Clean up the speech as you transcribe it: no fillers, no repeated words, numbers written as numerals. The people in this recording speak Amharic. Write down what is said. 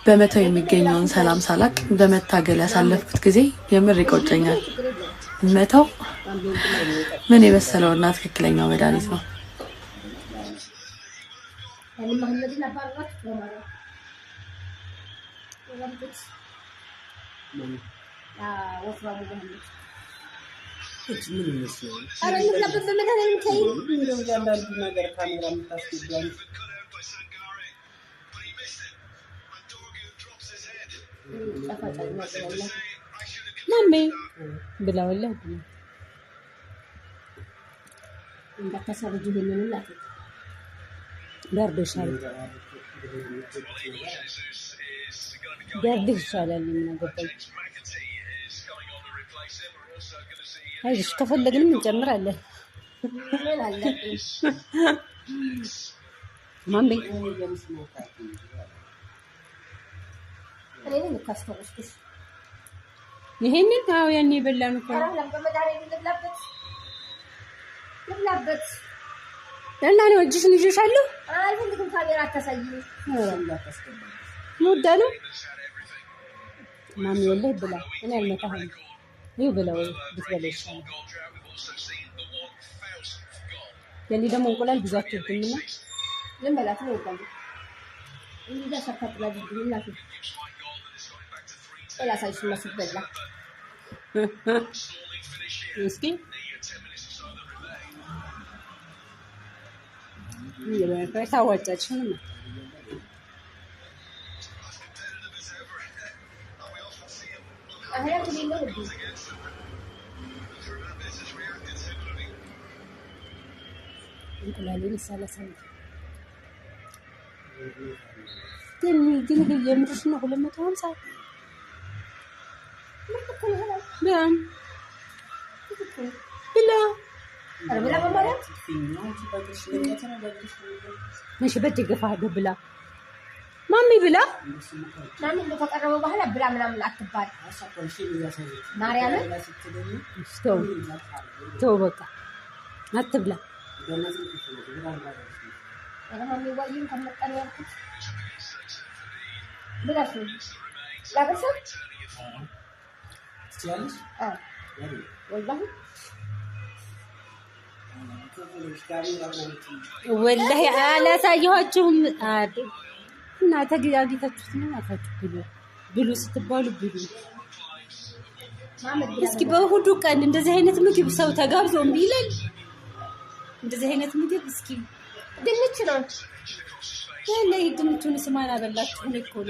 በመተው የሚገኘውን ሰላም ሳላቅ በመታገል ያሳለፍኩት ጊዜ የምር ይቆጨኛል። መተው ምን የመሰለውና ትክክለኛው መድኃኒት ነው። ማሜ ብላውላ በርዶሻል። ቢያርድህ ይሻላል። ምን አገባኝ። አይዞሽ ከፈለግንም እንጨምራለን። ማሜ ይሄንን አዎ፣ ያኔ የበላን እኮ ነው። እና ነው እጅሽን ይዤሻለሁ። አልፈልግም፣ ካሜራ አታሳይኝ። ሙዳ ነው ማሚ፣ ወላሂ ብላ፣ እኔ አልመታህም። ይኸው ብላ፣ ወይ ብትበላ ይሻላል። የኔ ደግሞ እንቁላል ብዙ አትወድምና ልንበላት ነው እወዳለሁ። እንዲህ ሰርታ ጥላልኝ እናቴ። ላሳይሽማ ስትበላ። እስኪ ታዋጫች ምንም። እንቁላሌን ይሳላሳል። ግን ግን የምርሽ ነው? 250 በጣም ብላ። እሺ፣ በእጅ እገፋለሁ። ብላ ማሚ፣ ብላ። ማሚ እንደተቀረበ በኋላ ብላ ምናምን አትባል። ማርያምን። ተው ተው፣ በቃ አትብላ። ማሚ ዋይም ከመጣን ያልኩት ብላሽ ላበሰው። ወላሂ። ወላሂ አላሳየኋችሁም። እና አግኝታችሁት ነው አፋችሁ ብሉ ብሉ ስትባሉ ብሉ። እስኪ በእሑዱ ቀን እንደዚህ አይነት ምግብ ሰው ተጋብዞ እምቢ ይላል? እንደዚህ አይነት ምግብ እስኪ ድንች ነው። ያለ ድንቹን ስማን አበላችሁ እኮ ነው።